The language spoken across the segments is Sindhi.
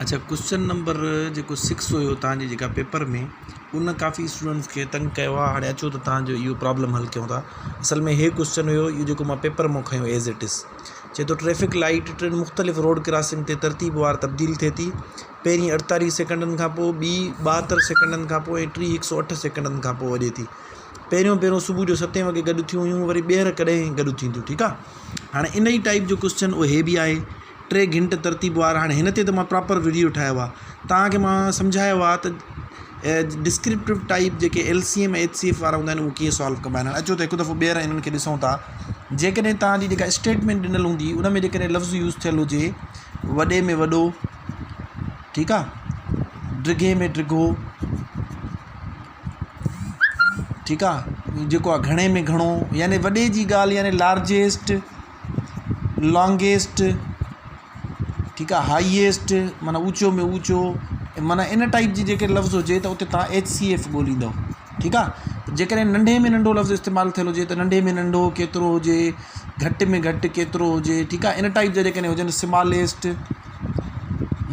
اڇا ڪوئسچن نمبر جيڪو سڪس هيو تان جي جيڪا پيپر ۾ ان ڪافي اسٽوڊنٽس کي تنگ ڪيو آهي هاڻي اچو ته تان جو اهو پرابلم حل ڪيون ٿا اصل ۾ هي ڪوئسچن هيو اهو جيڪو مان پيپر مان کنيو ايز it is چئي ٿو ٽريفڪ لائيٽ ٽن مختلف روڊ ڪراسنگ تي ترتيب وار تبديل ٿئي ٿي پهرين اٺيتاليهه سيڪنڊن کان پوء ٻي 72 سيڪنڊن کان پوء ۽ ٽي 108 سيڪنڊن کان پوء وڄي ٿي پهريون پهريون صبح جو ستين وڳي گڏ ٿيون هيون وري ٻيهر ڪڏهن گڏ ٿينديون ٺيڪ آهي هاڻي ان ئي ٽائيپ جو ڪوئسچن اهي به آهي ٽي گهنٽ ترتيب وار هاڻي هن تي ته مان پراپر وڊيو ٺاهيو آهي توهان کي مان سمجهايو آهي ته ڊسڪرپٽو ٽائيپ جيڪي L C M H C F وارا هوندا آهن اهي ڪيئن سالو ڪبا آهن هاڻي اچو ته هڪ دفعو ٻيهر انهن کي ڏسون ٿا جيڪڏهن توهان جي جيڪا اسٽيٽمينٽ ڏنل هوندي ان ۾ جيڪڏهن لفظ يوز ٿيل هجي وڏي ۾ وڏو ٺيڪ آهي ڊگهي ۾ ڊگهو ٺيڪ آهي جيڪو آهي گهڻي ۾ گهڻو يعني وڏي جي ڳالهه يعني لارجيسٽ لانگيسٽ ٺيڪ آ هائيسٽ معنيٰ اوچو ۾ اوچو معنيٰ ان ٽائيپ جي جيڪي لفظ هجي ته اتي توهان ايڇ سي ايف ڳوليندو ٺيڪ آ جيڪڏهن ننڍي ۾ ننڍو لفظ استعمال ٿيل هجي ته ننڍي ۾ ننڍو ڪيترو هجي گهٽ ۾ گهٽ ڪيترو هجي ٺيڪ آ ان ٽائيپ جا جيڪڏهن هجن سماليسٽ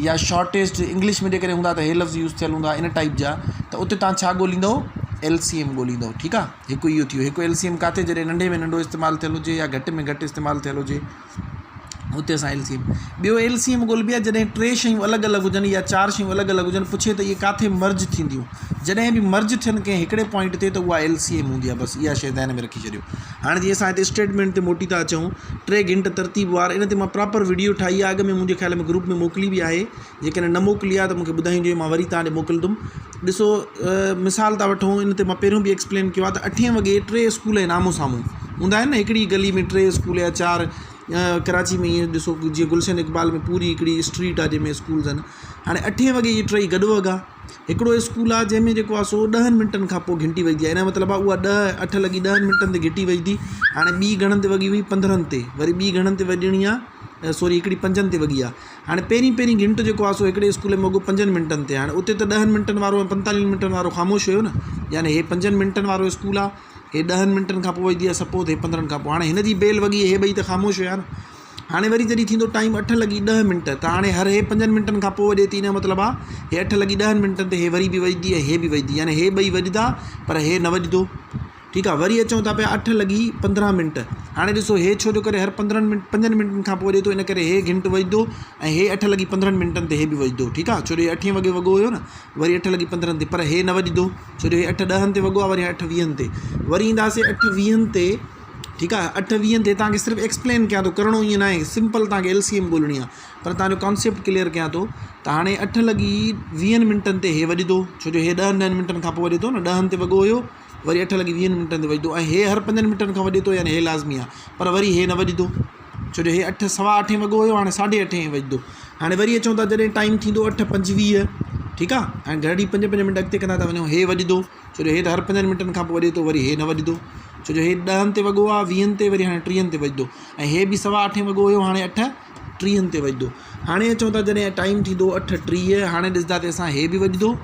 يا شارٽيسٽ انگلش ۾ جيڪڏهن هوندا ته هي لفظ يوز ٿيل هوندا ان ٽائيپ جا ته اتي توهان ڇا ڳوليندو ايل سي ايم ڳوليندو ٺيڪ آ هڪ اهو ٿي ويو هڪ ايل سي ايم ڪاٿي جڏهن ننڍي ۾ ننڍو استعمال ٿيل هجي يا گهٽ ۾ گهٽ استعمال ٿيل هجي اتي اسان ايل سي ايم ٻيو ايل سي ايم ڳولبي آهي جڏهن ٽي شيون الڳ الڳ هجن يا چار شيون الڳ الڳ هجن پڇي ته اهي ڪاٿي مرج ٿينديون جڏهن به مرج ٿين ڪنهن هڪڙي پوائنٽ تي ته اها ايل سي ايم هوندي آهي بس اها شي ذهن ۾ رکي ڇڏيو هاڻي جيئن اسان هتي اسٽيٽمينٽ تي موٽي ٿا اچون ٽي گهنٽ ترتيب وار ان تي مان پراپر وڊيو ٺاهي آهي اڳ ۾ منهنجي خيال ۾ گروپ ۾ موڪلي به آهي جيڪڏهن نه موڪلي آهي ته مون کي ٻڌائجو مان وري توهان ڏي موڪلندم ڏسو مثال ٿا وٺون ان تي مان پهريون به ايڪسپلين ڪيو آهي ته اٺين وڳي ٽي اسڪول آهن آمهون سامهون هوندا آهن نه هڪڙي گلي ۾ ٽي اسڪول يا چار ڪراچي ۾ ائين ڏسو جيئن گلشن اقبال ۾ پوري هڪڙي اسٽريٽ آهي جنهن ۾ اسڪولز آهن هاڻي اٺين وڳي اهي ٽئي گڏ وڳا هڪڙو اسڪول آهي جنهن ۾ جيڪو آهي سو ڏهن منٽن کان پوءِ گهنٽي وڄندي آهي ان جو مطلب آهي اها ڏهه اٺ لڳي ڏهن منٽن تي گهنٽي وڄندي هاڻي ٻي گهڻن تي وڳي هئي پندرهن تي وري ٻي گهڻن تي وڄڻي آهي سوري هڪڙي پنجن تي وڳي آهي هاڻي پهرين پهرين گهنٽ جيڪو آهي سو هڪڙي اسڪول ۾ وڳو پنجن منٽن تي هاڻي اتي ته ڏهن منٽن وارو ۽ پنتاليهن منٽن وارو خاموش هيو نه يعني هي پنجن منٽن وارو اسڪول آهي هي ڏهن منٽن کان پوءِ وڄندي آهي سپوز هي پندرهن کان پوءِ هاڻي هن جي بيل وڳي هي ٻئي ته خاموش هيا نه هاڻي وري جڏهن ٿيندو ٽائيم اٺ لڳي ڏهه منٽ ته هاڻي هر هي پنجن منٽن کان پوءِ وڄي ٿي ان جو مطلب آهي هي اٺ لڳي ڏهن منٽن تي هي وري به وڄندي ۽ هي به وڄندي يعني هي ٻئي وڄندا پر هي نه وڄندو ٺيڪ آ وري اچون ٿا پيا اٺ لڳي 15 منٽ هاڻي ڏسو هي ڇو جو ڪري هر 15 منٽ پنجن منٽن کان پوء وڄي ٿو ان ڪري هي گهنٽ وڄندو ۽ هي اٺ لڳي 15 منٽن تي هي به وڄندو ٺيڪ آ ڇو جو هي اٺين وڳي وڳو هيو نه وري اٺ لڳي 15 تي پر هي نه وڄندو ڇو جو هي اٺ ڏهن تي وڳو آ وري اٺ ويهن تي وري اينداسي اٺ ويهن تي ٺيڪ آ اٺ ويهن تي توهان کي صرف ايڪسپلين ڪيان ٿو ڪرڻو ائين ناهي سمپل توهان کي ايل سي ايم ڳولڻي آ پر توهان جو ڪانسيپٽ ڪليئر ڪيان ٿو ته هاڻي اٺ لڳي ويهن منٽن تي هي وڄندو ڇو جو هي ڏهن ڏهن منٽن کان پوء وڄي ٿو نه ڏهن تي وڳو هيو وري اٺ لڳي ويهن منٽن تي وڄندو ۽ هي هر پنجن منٽن کان وڄي ٿو يعني هي لازمي آهي پر وري هي نه وڄندو ڇو جو هي اٺ سوا اٺين وڳو هيو هاڻي ساڍي اٺين وڄندو هاڻي وري اچون ٿا جڏهن ٽائيم ٿيندو اٺ پنجويهه ٺيڪ آهي هاڻي گهڙي پنج پنج منٽ اڳتي ڪندا ٿا وڃون هي وڄندو ڇو جو هي ته هر پنجن منٽن کان پوء وڄي ٿو وري هي نه وڄندو ڇو جو هي ڏهن تي وڳو آهي ويهن تي وري هاڻي ٽيهن تي وڄندو ۽ هي به سوا اٺين وڳو هيو هاڻي اٺ ٽيهن تي وڄندو هاڻي اچون ٿا جڏهن ٽائيم ٿيندو اٺ 30 هاڻي ڏسندا ته اسان هي به وڄندو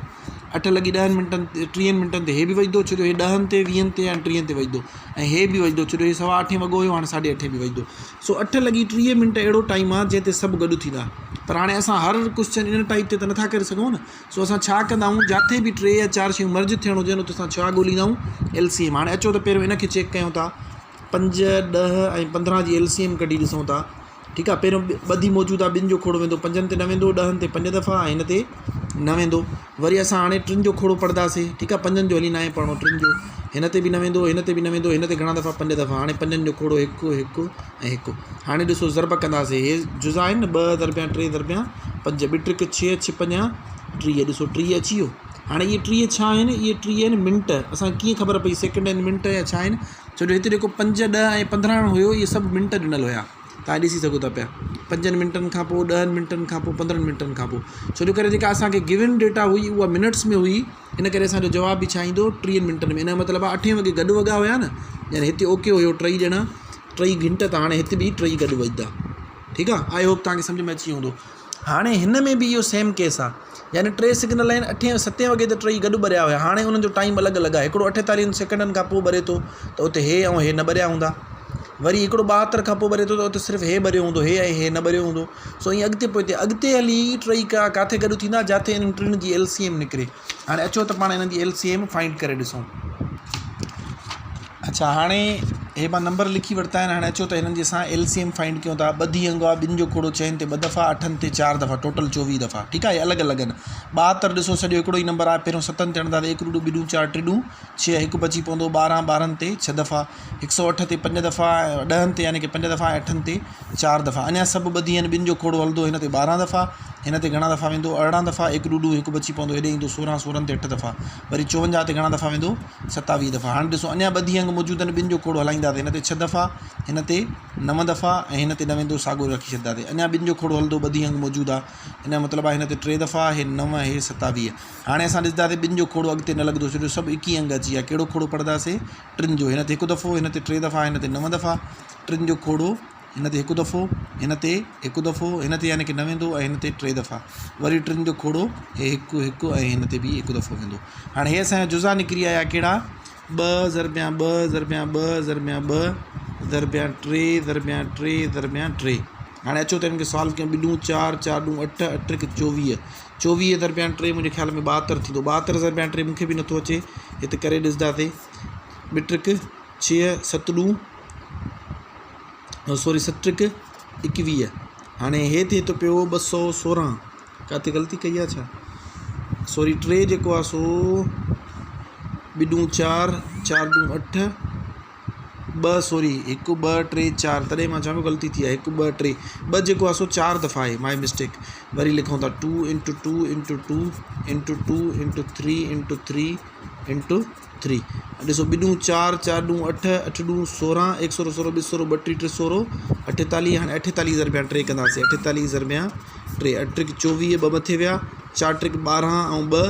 اٺ لڳي ڏهن منٽن تي ٽيهن منٽن تي هي به وڄندو ڇو جو هي ڏهن تي ويهن تي ۽ ٽيهن تي وڄندو ۽ هي به وڄندو ڇو جو هي سوا اٺين وڳو هيو هاڻي ساڍي اٺين به وڄندو سو اٺ لڳي 30 منٽ اهڙو ٽائيم آهي جنهن تي سڀ گڏ ٿيندا پر هاڻي اسان هر ڪوشچن ان ٽائيپ تي ته نٿا ڪري سگهون نه سو اسان ڇا ڪندا آهيون جاٿي به ٽي يا چار شيون مرج ٿيڻ هجن اتي اسان ڇا ڳوليندا آهيون ايل سي ايم هاڻي اچو ته پهريون ان کي چيڪ ڪيون ٿا پنج ڏهه ۽ 15 جي ايل سي ايم ڪڍي ڏسون ٿا ٺيڪ آ پهريون ٻڌي موجود آ ٻن جو کوڙو ويندو پنجن تي نه ويندو ڏهن تي پنج دفعا ۽ هن تي نه ويندو وري اسان هاڻي ٽن جو کوڙو پڙهنداسين ٺيڪ آ پنجن جو هلي ناهي پڙهڻو ٽن جو هن تي به نه ويندو هن تي به نه ويندو هن تي گهڻا دفعا پنج دفعا هاڻي پنجن جو کوڙو هڪ هڪ ۽ هڪ هاڻي ڏسو ضرب ڪنداسين هي جزا آهن نه ٻه ضربيان ٽي ضربيان پنج ٻه ٽرڪ ڇهه ڇهه پنجا 30 ڏسو 30 اچي ويو هاڻي اهي 30 ڇا آهن اهي 30 آهن منٽ اسان کي ڪيئن خبر پئي سيڪنڊ آهن منٽ يا ڇا آهن ڇو جو هتي جيڪو پنج ڏهه ۽ 15 هيو اهي سڀ منٽ ڏنل هيا توهان ڏسي سگهو ٿا پيا پنجن منٽن کان پوء ڏهن منٽن کان پوء 15 منٽن کان پوء ڇو جو ڪري جيڪا اسان کي گيون ڊيٽا هئي اها منٽس ۾ هئي ان ڪري اسان جو جواب به ڇا ايندو 30 منٽن ۾ ان جو مطلب آهي اٺين وڳي گڏ وڳا هيا نه يعني هتي اوڪي هيو ٽئي ڄڻا ٽئي گهنٽ ته هاڻي هتي به ٽئي گڏ وڄندا ٺيڪ آهي I hope توهان کي سمجهه ۾ اچي ويو هوندو هاڻي هن ۾ به اهو سيم ڪيس آ يعني ٽي سگنل آهن اٺين ستين وڳي ته ٽئي گڏ ٻريا هيا هاڻي انهن جو ٽائيم الڳ الڳ آهي هڪڙو اٺيتاليهن سيڪنڊن کان پوء ٻري ٿو ته اتي هي ۽ هي نه ٻريا هوندا وري هڪڙو 72 کان پوء ٻري ٿو ته اتي صرف هي ٻريو هوندو هي ۽ هي نه ٻريو هوندو. سو ائين اڳتي پوئتي اڳتي هلي ٽئي ڪا ڪاٿي گڏ ٿيندا جاٿي انهن ٽن جي ايل سي ايم نڪري. هاڻي اچو ته پاڻ انهن جي ايل سي ايم فائنڊ ڪري ڏسون. اڇا هاڻي هي مان نمبر لکي ورتا آهن هاڻي اچو ته هنن جي اسان ايل سي ايم فائنڊ ڪيون ٿا. ٻڌي انگ آهي ٻن جو کوڙو چئن تي ٻه دفعا اٺن تي چار دفعا ٽوٽل 24 دفعا ٺيڪ آهي الڳ الڳ آهن. 72 ڏسو سڄو هڪڙو ئي نمبر آهي پهريون ستن تي هڻنداسين هڪ ڏوڏو ٻه ڏون چار ٽي ڏون ڇهه هڪ بچي پوندو 12 ٻارهن تي ڇهه دفعا 108 تي پنج دفعا ۽ ڏهن تي يعني ڪي پنج دفعا ۽ اٺن تي چار دفعا اڃا سڀ ٻڌي آهن ٻن جو کوڙو هلندو هن تي 12 دفعا هن تي گهڻا دفعا ويندو 18 دفعا هڪ ڏوڏو هڪ بچي پوندو هيڏي ايندو 16 16 تي اٺ دفعا وري 54 تي گهڻا دفعا ويندو 27 دفعا هاڻي ڏسو اڃا ٻڌي انگ موجود آهن ٻن جو کوڙو هلائينداسين هن تي ڇهه دفعا هن تي نو دفعا ۽ هن تي نه ويندو ساڳو رکي ڇڏينداسين اڃا ٻن جو کوڙو هلندو ٻڌي انگ موجود آهي ان جو مطلب آهي هن تي ٽي دفعا هي نو هي 27 هاڻي اسان ڏسنداسين ٻن جو کوڙو اڳتي نه لڳندو ڇو جو سڀ هڪ ئي انگ اچي ويا ڪهڙو کوڙو پڙهنداسين ٽن جو هن تي هڪ دفعو هن تي ٽي دفعا هن تي نو دفعا ٽن جو کوڙو هن تي هڪ دفعو هن تي هڪ دفعو هن تي يعني ڪي نه ويندو ۽ هن تي ٽي دفعا وري ٽن جو کوڙو هي هڪ هڪ ۽ هن تي به هڪ دفعو ويندو هاڻي هي اسان جا جزا نڪري آيا ڪهڙا ٻه ضربيان ٻه ضربيان ٻه ضربيان ٻه ضربيان ٽي ضربيان ٽي ضربيان ٽي هاڻي اچو ته هن کي سالو ڪيون ٻه ڏون چار چار ڏون اٺ اٺ هڪ 24 24 ضربيان ٽي منهنجي خيال ۾ 72 ٿيندو 72 ضربيان ٽي مونکي به نٿو اچي هت ڪري ڏسنداسين ٻه ٽرڪ ڇهه ست ڏون سوري ست ٽرڪ 21 هاڻي هي ٿئي ٿو پيو 216 ڪاٿي غلطي ڪئي آ ڇا سوري ٽي جيڪو آ سو ٻه ڏون چار چار ڏون اٺ ٻه سوري هڪ ٻه ٽي چار تڏهن مان چوان پيو غلطي ٿي آهي هڪ ٻه ٽي ٻه جيڪو آهي سو چار دفعا آهي مائي مسٽيڪ وري لکون ٿا two into two into two into two into three into three into three ڏسو ٻه ڏون چار چار ڏون اٺ اٺ ڏون 16 هڪ سورو سورو ٻه سورو ٻٽيهه ٽي سورو 48 هاڻي 48 ضربيان ٽي ڪنداسين 48 ضربيان ٽي اٺ ٽرڪ 24 ٻه مٿي ويا چار ٽرڪ 12 ۽ ٻه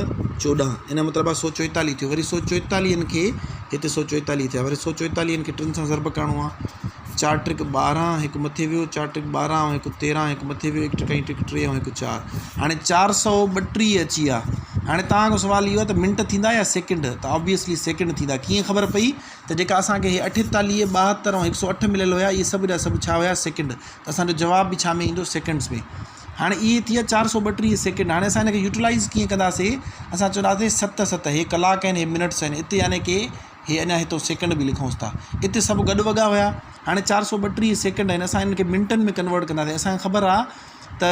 14 ان جو مطلب آهي 144 ٿيو وري 144 کي هتي 144 ٿيا وري 144 کي ٽن سان ضرب ڪرڻو آهي چار ٽرڪ 12 هڪ مٿي ويو چار ٽرڪ 12 ۽ هڪ 13 هڪ مٿي ويو هڪ ٽرڪ ۽ ٽرڪ ٽي ۽ هڪ چار هاڻي 432 اچي ويا هاڻي توهان کان سوال اهو آهي ته منٽ ٿيندا يا سيڪنڊ ته آبويسلي سيڪنڊ ٿيندا ڪيئن خبر پئي ته جيڪا اسان کي هي 48 72 ۽ 108 مليل هيا اهي سڀ جا سڀ ڇا هيا سيڪنڊ ته اسان جو جواب به ڇا ۾ ايندو سيڪنڊس ۾ هاڻي اهي ٿي ويا 432 سيڪنڊ هاڻي اسان هن کي يوٽيلائز ڪيئن ڪنداسي اسان چونداسي ست ست هي ڪلاڪ آهن هي منٽس آهن اتي يعني ڪي هي اڃا هتو سيڪنڊ به لکونس ٿا اتي سڀ گڏ وڳا هيا هاڻي 432 سيڪنڊ آهن اسان هن کي منٽن ۾ ڪنورٽ ڪنداسي اسان کي خبر آهي ته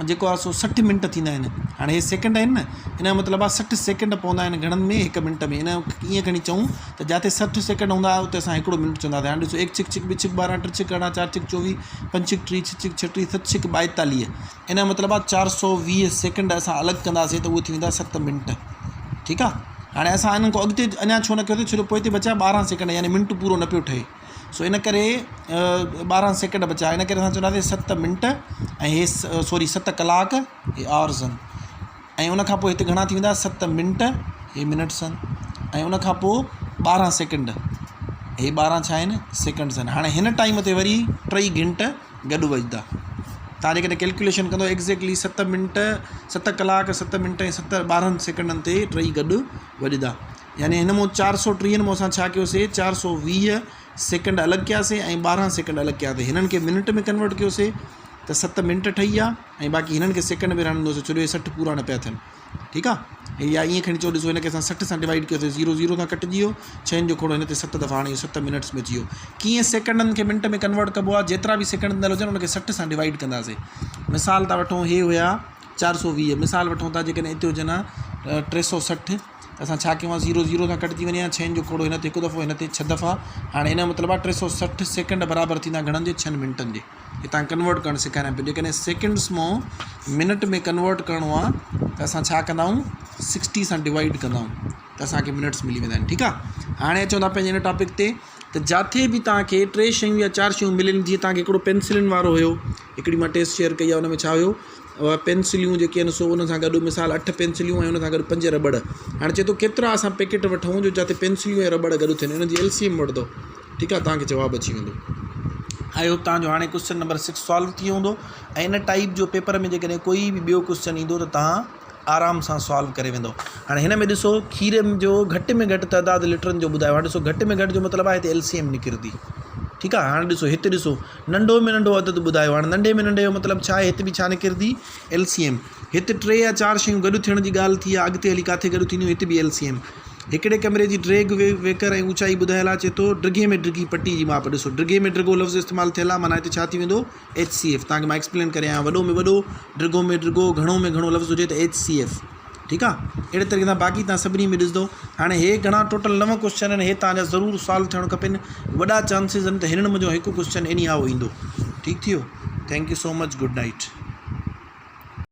جيڪو آهي سو 60 منٽ ٿيندا آهن هاڻي هي سيڪنڊ آهن نه ان جو مطلب آهي 60 سيڪنڊ پوندا آهن گهڻن ۾ هڪ منٽ ۾ ان ائين کڻي چئون ته جاتي 60 سيڪنڊ هوندا اتي اسان هڪڙو منٽ چونداسين هاڻي ڏسو هڪ ڇڪ ڇڪ ٻه ڇڪ 12 ٽي ڇڪ 18 چار ڇڪ 24 پنج ڇڪ 30 ڇهه ڇڪ 36 ست ڇڪ 42 ان جو مطلب آهي 420 سيڪنڊ اسان الڳ ڪنداسين ته اهي ٿي ويندا ست منٽ ٺيڪ آهي هاڻي اسان انهن کان اڳتي اڃا ڇو نه ڪيوسين ڇو جو پوئتي بچيا 12 سيڪنڊ يعني منٽ پورو نه پيو ٺهي سو ان ڪري 12 سيڪنڊ بچيا ان ڪري اسان چونداسين ست منٽ ۽ هي سوري ست ڪلاڪ هي آورز آهن ۽ ان کان پوء هتي گهڻا ٿي ويندا ست منٽ هي منٽس آهن ۽ ان کان پوء 12 سيڪنڊ هي 12 ڇا آهن سيڪنڊس آهن هاڻي هن ٽائيم تي وري ٽئي گهنٽ گڏ وڄندا تان جيڪڏهن ڪيلڪوليشن ڪندو ايگزيڪٽلي ست منٽ ست ڪلاڪ ست منٽ ۽ ست 12 سيڪنڊن تي ٽئي گڏ وڄندا يعني هن مون 430 مون اسان ڇا ڪيوسي 420 سيڪنڊ الڳ ڪياسي ۽ 12 سيڪنڊ الڳ ڪياسي هنن کي منٽ ۾ ڪنورٽ ڪيوسي ته 7 منٽ ٺهي ويا ۽ باقي هنن کي سيڪنڊ ۾ رهڻ ڏنوسي ڇو جو هي 60 پورا نه پيا ٿين ٺيڪ آ يا ائين کڻي چئو ڏسو هن کي اسان 60 سان ڊوائيڊ ڪيوسي 0 0 سان ڪٽجي ويو ڇهن جو کوڙو هن تي 7 دفعا هاڻي 7 منٽس ۾ اچي ويو ڪيئن سيڪنڊن کي منٽ ۾ ڪنورٽ ڪبو آ جيترا به سيڪنڊ ڏنل هجن ان کي 60 سان ڊوائيڊ ڪنداسي مثال ٿا وٺون هي هيا 420 مثال وٺون ٿا جيڪڏهن هتي هجن ها 360 ته اسان ڇا ڪيون ها زيرو زيرو سان ڪٽجي وڃي ها ڇهن جو کوڙو هن تي هڪ دفعو هن تي ڇهه دفعا هاڻي ان جو مطلب آهي 360 سيڪنڊ برابر ٿيندا گهڻن جي ڇهن منٽن جي هي تان ڪنورٽ ڪرڻ سيکاريان پيو جيڪڏهن سيڪنڊس مون منٽ ۾ ڪنورٽ ڪرڻو آهي ته اسان ڇا ڪندا آهيون 60 سان ڊوائيڊ ڪندا آهيون ته اسانکي منٽس ملي ويندا آهن ٺيڪ آهي هاڻي اچون ٿا پنهنجي هن ٽاپڪ تي ته جاٿي به توهان کي ٽي شيون يا چار شيون ملن جيئن توهان کي هڪڙو پينسلن وارو هيو هڪڙي مان ٽيسٽ شيئر ڪئي آهي ان ۾ ڇا هيو اها پينسليون جيڪي آهن سو ان سان گڏ مثال اٺ پينسليون ۽ ان سان گڏ پنج رٻڙ هاڻي چئي ٿو ڪيترا اسان پيڪيٽ وٺون جو جاتي پينسليون ۽ رٻڙ گڏ ٿين ان جي ايل سي ايم وٺندو ٺيڪ آهي توهان کي جواب اچي ويندو I hope توهان جو هاڻي ڪوشچن نمبر 6 سالو ٿي ويو هوندو ۽ ان ٽائيپ جو پيپر ۾ جيڪڏهن ڪوئي به ٻيو ڪوشچن ايندو ته توهان آرام سان سالو ڪري ويندو هاڻي هن ۾ ڏسو کير جو گهٽ ۾ گهٽ تعداد ليٽرن جو ٻڌايو هاڻي ڏسو گهٽ ۾ گهٽ جو مطلب آهي هتي ايل سي ايم نڪرندي. ٺيڪ آ هاڻي ڏسو هت ڏسو ننڍو ۾ ننڍو عدد ٻڌايو هاڻي ننڍي ۾ ننڍي جو مطلب ڇا آهي هت به ڇا نڪرندي ايل سي ايم هت ٽي يا چار شيون گڏ ٿيڻ جي ڳالهه ٿي آ اڳتي هلي ڪاٿي گڏ ٿينديون هت به ايل سي ايم هڪڙي ڪمري جي ڊيگهه ويڪر ۽ اوچائي ٻڌايل آ چئي ٿو ڊگهي ۾ ڊگهي پٽي جي ماپ ڏسو ڊگهي ۾ ڊگهو لفظ استعمال ٿيل آ معنيٰ هتي ڇا ٿي ويندو ايڇ سي ايف تانکي مان ايڪسپلين ڪري آيان وڏو ۾ وڏو ڊگهو ۾ ڊگهو گهڻو ۾ گهڻو لفظ هجي ته ايڇ سي ايف ٺيڪ آ اهڙي طريقي سان باقي تان سڀني ۾ ڏسندو هاڻي هي گهڻا ٽوٽل نو ڪوشچن آهن هي تان جا ضرور سالو ٿيڻ کپن وڏا چانسز آهن ته هنن منجهو هڪ ڪوشچن ايني هائو ايندو ٺيڪ ٿي ويو thank you so much good night.